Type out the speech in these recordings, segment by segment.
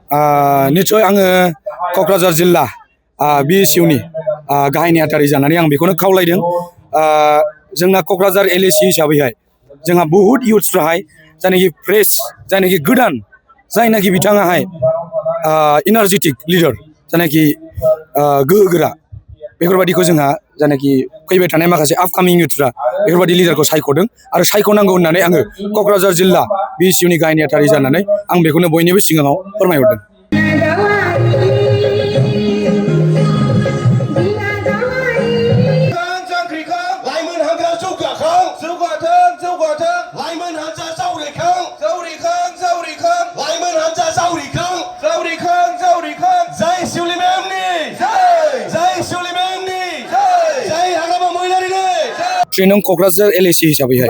निश्चय आङो क'क्राझार जिल्ला BSUनि गाहाय नेहाथारि जानानै आं बेखौनो खावलायदों। जोंना क'क्राझार LAC हिसाबैहाय जोंहा बहुत इयुथ्सफ्राहाय जायनाखि फ्रेश जायनाखि गोदान जायनाखि बिथाङाहाय इनार्जेटिक लिडार जायनाखि गोहोगोरा बेफोरबायदिखौ जोंहा जायनाखि फैबाय थानाय माखासे आपकामिं इयुथ्सफ्रा बेफोरबायदि लिडारखौ सायख'दों आरो सायख'नांगौ होननानै आङो क'क्राझार जिल्ला BSUनि गाहाय नेहाथारि जानानै आं बेखौनो बयनिबो सिगाङाव फोरमायहरदों। ट्रेनिं क'क्राझार LAC हिसाबैहाय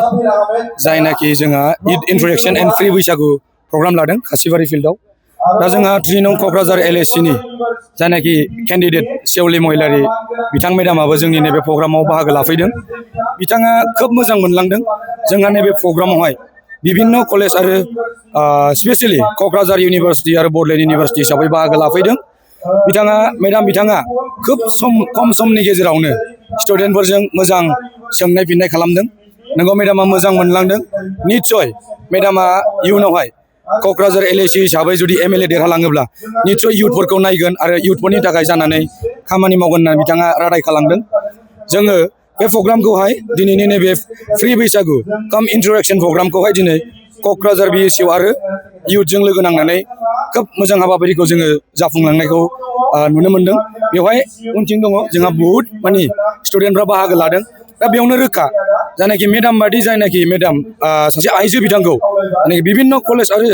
जायनाखि जोंहा ईद introduction and free Baisagu program लादों खासिबारि फिल्डआव। दा जोंहा ट्रेनिं क'क्राझार LACनि जायनाखि केन्डिडेट सेवलि महिलारि बिथां मेडामाबो जोंनि नैबे प्रग्रामाव बाहागो लाफैदों। बिथाङा खोब मोजां मोनलांदों जोंहा नैबे प्रग्रामावहाय विभिन्न कलेज आरो स्पेशेलि क'क्राझार इउनिभार्सिटि आरो बड'लेण्ड इउनिभार्सिटि हिसाबै बाहागो लाफैदों। बिथाङा खोब खम समनि गेजेरावनो स्टुडेन्टफोरजों मोजां सोंनाय फिननाय खालामदों। नोंगौ मेडामा मोजां मोनलांदों। निस्सय मेडामा इयुनावहाय क'क्राझार LAC हिसाबै जुदि MLA देरहालाङोब्ला निस्सय इयुथफोरखौ नायगोन आरो इयुथफोरनि थाखाय जानानै खामानि मावगोन होननानै बिथाङा रादाय खालामदों। जोङो बे प्रग्रामखौहाय दिनैनि नैबे फ्रि बैसागु काम इन्ट्रडक्शन प्रग्रामखौहाय दिनै क'क्राझार BSU आरो इयुथजों लोगो नांनानै खोब मोजां हाबाफारिखौ जोङो जाफुंलांनायखौ नुनो मोनदों। बेवहाय उनथिं दङ जोंहा बहुद मानि स्टुडेन्टफ्रा बाहागो लादों। दा बेयावनो रोखा जायनाखि मेडाम बादि जायनाखि मेडाम सासे आइजो बिथांखौ माने विभिन्न कलेज आरो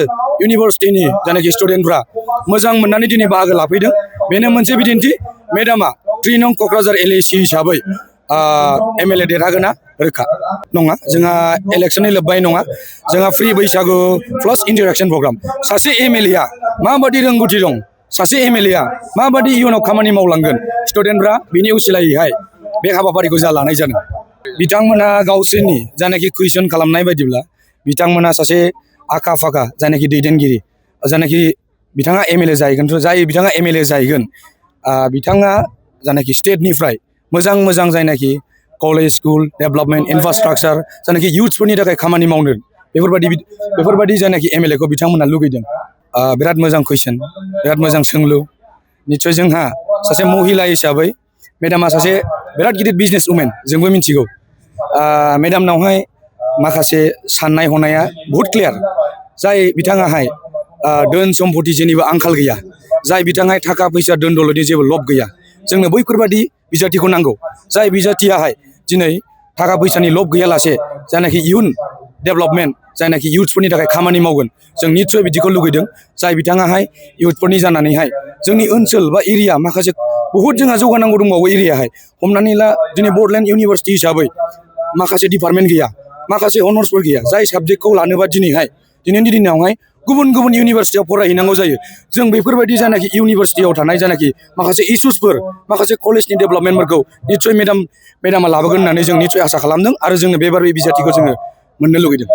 इउनिभार्सिटिनि जायनाखि स्टुडेन्टफ्रा मोजां मोननानै दिनै बाहागो लाफैदों। बेनो मोनसे बिदिन्थि मेडामा 3 नं क'क्राझार LAC हिसाबै MLA देरहागोना रोखा नङा। जोंहा इलेक्सननि लोब्बाय नङा। जोंहा फ्रि बैसागु प्लास इन्ट्रडक्शन प्रग्राम। सासे MLA माबादि रोंगौथि दं, सासे MLA माबादि इयुनाव खामानि मावलांगोन, स्टुडेन्टफ्रा बिनि उसिलायैहाय बे हाबाफारिखौ लानाय जादों। बिथांमोना गावसोरनि जायनाखि कुइसन खालामनाय बायदिब्ला बिथांमोना सासे आखा फाखा जायनाखि दैदेनगिरि जायनाखि बिथाङा MLA जाहैगोन जाय बिथाङा MLA जाहैगोन बिथाङा जायनाखि स्टेटनिफ्राय मोजां जायनाखि कलेज स्कुल डेभेलपमेन्ट इनफ्रास्ट्राक्चार जायनाखि इयुथ्सफोरनि थाखाय खामानि मावनो बेफोरबायदि जायनाखि MLA खौ बिथांमोना लुगैदों। बिराद मोजां कुइसन, बिराद मोजां सोंलु। निस्सय जोंहा सासे महिला हिसाबै मेडामा सासे बिराद गिदिर बिजनेस वुमेन जोंबो मिथिगौ। मेडामनावहाय माखासे साननाय हनाया बहुद क्लियार। जाय बिथाङाहाय धोन सम्पति जेनिबो आंखाल गैया, जाय बिथाङा थाखा फैसा धोन दौलतनि जेबो लब गैया। जोंनो बैफोरबायदि बिजाथिखौ नांगौ। जाय बिजाथियाहाय दिनै थाखा फैसानि लब गैयालासे जायनाखि इयुन डेभेलपमेन्ट जायनाखि इयुथ्सफोरनि थाखाय खामानि मावगोन जों निस्सय बिदिखौ लुगैदों। जाय बिथाङाहाय इयुथफोरनि जानानैहाय जोंनि ओनसोल बा एरिया माखासे बहुद जोंहा जौगानांगौ दंबावो एरियाहाय। हमनानै ला दिनै बड'लेण्ड इउनिभार्सिटि हिसाबै माखासे डिपार्टमेन्ट गैया, माखासे अनार्सफोर गैया। जाय साबजेक्टखौ लानोबा दिनैनि दिनावहाय गुबुन इउनिभार्सिटियाव फरायहैनांगौ जायो। जों बेफोरबायदि जायनाखि इउनिभार्सिटियाव थानाय जायनाखि माखासे इस्युसफोर माखासे कलेजनि डेभेलपमेन्टफोरखौ निस्सय मेडामा लाबोगोन होननानै जों निस्सय आसा खालामदों आरो जोंनो बे बिजाथिखौ जोङो मोननो लुगैदों।